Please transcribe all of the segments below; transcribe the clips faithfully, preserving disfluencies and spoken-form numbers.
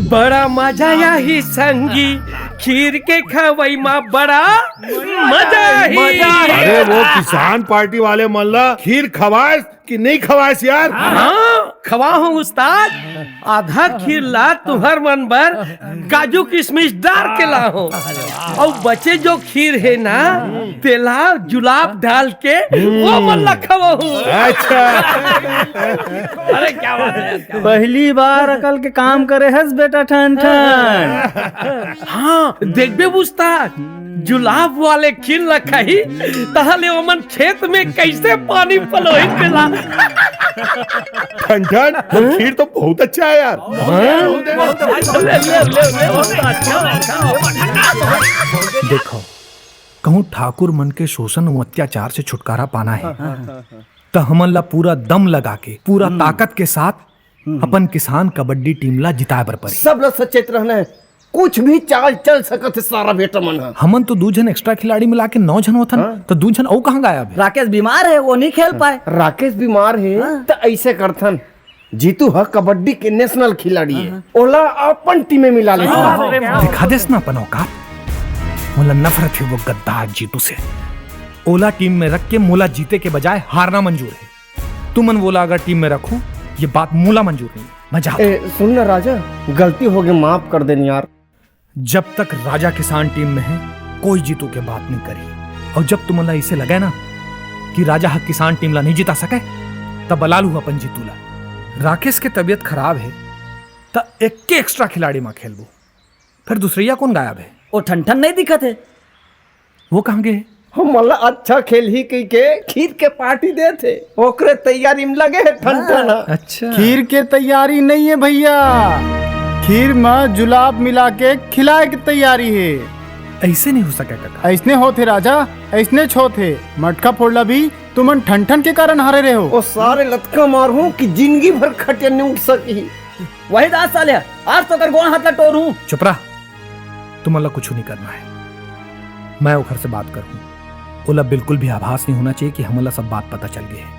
बड़ा मजा आही संगी, खीर के खवई मा बड़ा मजा आही। अरे, वो किसान पार्टी वाले मन ला खीर खवाएस कि नहीं खवाएस यार? हाँ, खवा हूँ उस्ताद। आधा खीर ला तुहर मन बर काजू किशमिश डार के ला हूँ, अउ बचे जो खीर हे ना, तेला जुलाब डाल के वो मन ला खवा हूँ। अच्छा। अरे क्या बात है यार, क्या बात। पहली बार अकल के काम करे हस बेटा ठन ठन। हाँ, देखबे उस्ताद, जुलाब वाले खीर ला खाही, तहले ओमन खेत में कैसे पानी पलोही तेला। ठन ठन, वो खीर तो बहुत अच्छा है यार। हाँ? ले, ले, ले, ले, बहुत अच्छा, अच्छा। देखो, कहूँ ठाकुर मन के शोषण अउ अत्याचार से छुटकारा पाना हे, त हमन ला पूरा दम लगा के, पूरा ताकत के साथ अपन किसान कबड्डी टीम ला जिताए बर परी। सब ला सचेत रहना हे, कुछ भी चाल चल सकत हे सारा बेटा मन ह। हमन तो दू झन एक्स्ट्रा खिलाड़ी मिला के नौ झन होथन, हाँ। तो दू झन अउ कहाँ गायब हे? राकेश बीमार हे, वो नहीं खेल पाए। राकेश बीमार हे, हाँ। त ऐसे करथन, जीतू ह कबड्डी के नेशनल खिलाड़ी हे, हाँ, हाँ। ओला अपन टीम में मिला लेथन। हाँ, हाँ, हाँ। दिखा देस ना अपन औकात। मोला नफरत हे वो गद्दार जीतू से। ओला टीम में रख के मोला जीते के बजाय हारना मंजूर हे। तुमन वोला अगर टीम में रखो, ये बात मोला मंजूर नहीं। मैं जाता हूँ। ए, सुन ना राजा, गलती हो गई, माफ कर देन यार। जब तक राजा किसान टीम में हे, कोई जीतू के बात नहीं करी। अउ जब तुमन ला इसे लगे ना कि राजा ह किसान टीम ला नहीं जिता सके, तब बला लू अपन जीतू ला। राकेश के तबीयत खराब हे, त एक्के एक्स्ट्रा खिलाड़ी मा खेलबो। फिर दूसरइया कोन गायब हे? वो ठनठन नहीं दिखत हे। वो कहाँ गे? हमन ला अच्छा खेलही कहिके खीर के पार्टी देत हे, ओकरे तैयारी में लगे हे ठनठन ह। अच्छा। खीर के तैयारी नहीं हे भैया, खीर म जुलाब मिला के खिलाए के तैयारी हे। ऐसे नहीं हो सके काका। ऐसने होत हे राजा, ऐसने होत हे। मटका फोड़ला भी तुमन ठनठन के कारण हारे रहे हो। वो सारे लतका मारहूँ कि जिंदगी भर खटिया नहीं उठ सकी। वही दास साले, आज तो कर गोड़ हाथ ला टोर हूँ। चुप रहा, तुमन ला कुछ नहीं करना है। मैं ओखर से बात करहूँ। ओला बिल्कुल भी आभास नहीं होना चाहिए कि हमन ला सब बात पता चल गए है।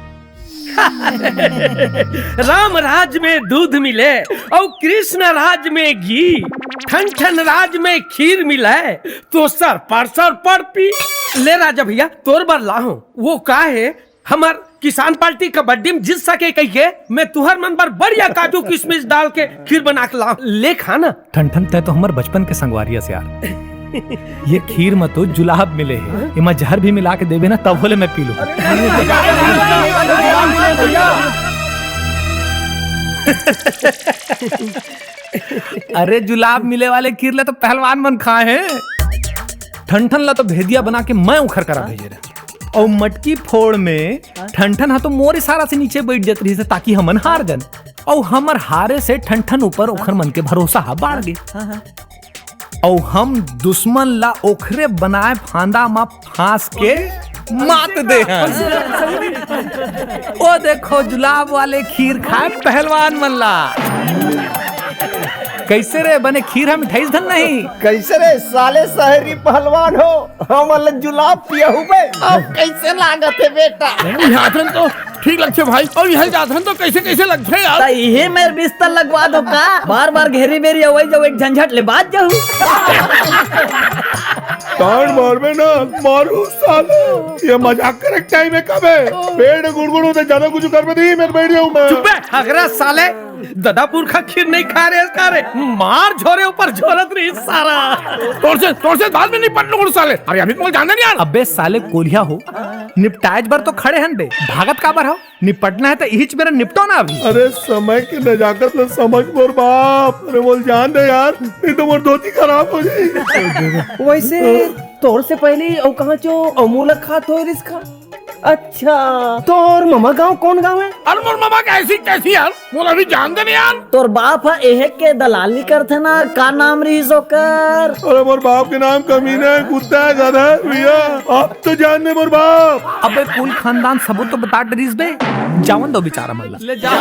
राम राज में दूध मिले अउ कृष्ण राज में घी, ठनठन राज में खीर मिले तो सर पर सर पर पी। ले राजा भैया, तोर बर लाहूं। वो का है, हमर किसान पार्टी कबड्डी में जीत सके कहिके मैं तुहर मन बर बढ़िया काजू किशमिश डाल के खीर बना के लाहूं। ले खा ना। ठनठन, तै तो हमर बचपन के संगवारी अस यार। ये खीर म तो जुलाब मिले हे, एमा जहर भी मिला के देबे ना, तभो ले मैं पी लूं। अरे, जुलाब मिले वाले खीर ला तो पहलवान मन खाए हे। ठनठन ला तो भेदिया बना के मैं उखर करा भेजे रहे। अउ मटकी फोड़ में ठनठन हा तो मोर इशारा से नीचे बैठ जात रहिस हे, ताकि हमन हार जन। अउ हमर हारे से ठनठन ऊपर ओखर मन के भरोसा हा बाढ़ गे। अउ हम दुश्मन ला ओखरे बनाए फांदा म फांस के मात दे हन। ओ देखो, जुलाब वाले खीर खाए पहलवान मन ला। कैसे रे, बने खीर हम मिठाई धन नहीं? कैसे रे साले शहरी पहलवान हो, हमन ला जुलाब पियाहू बे? अब कैसे लागत हे बेटा? बुझात हन तो ठीक लगथे भाई, अउ इहाँ जात हन तो कैसे कैसे लगथे यार? त इहे मेर बिस्तर लगवा दो का? बार बार घेरी बेरी अवई जाऊ, एक झंझट ले बाज जाहू। तान मारबे ना, मारू साले। ये मजाक करे टाइम हे कबे? पेट गुड़गुड़ होथे, ज्यादा कुछ करबे नहीं, मैं बैठ जाऊँ मैं। चुप बे, हगरा साले। ददा पुरखा खीर नहीं खा रहे, खा रहे। मार झोरे ऊपर झोरत रही सारा। तोर से, तोर से बाद में निपट लूं साले। अरे अभी तो जान दे यार। अबे साले कोरिया हो, निपटाए बर तो खड़े हन बे, भागत काबर हो? निपटना है तो इहिच मेरा निपटो ना अभी। अरे समय के नजाकत ला समझ मोर बाप। अरे बोल जान दे यार, नहीं तो मोर धोती खराब हो जाएगी। वैसे तोर से पहले अउ कहाँ चो अउ मुलाकात होय रिस का? अच्छा, तोर ममा गांव कौन गांव है? अरे मोर ममा कैसी कैसी यार? मोला अभी जान दे नहीं यार। तोर बाप ह एहे के दलाली करथे ना, का नाम रहिस ओकर? अरे मोर बाप के नाम कमीना है, कुत्ता है, गधा है भैया। अब तो जान दे मोर बाप। अबे कुल खानदान सबूत तो बता डरिस बे। जावन दो बेचारा मन ला। ले जाओ।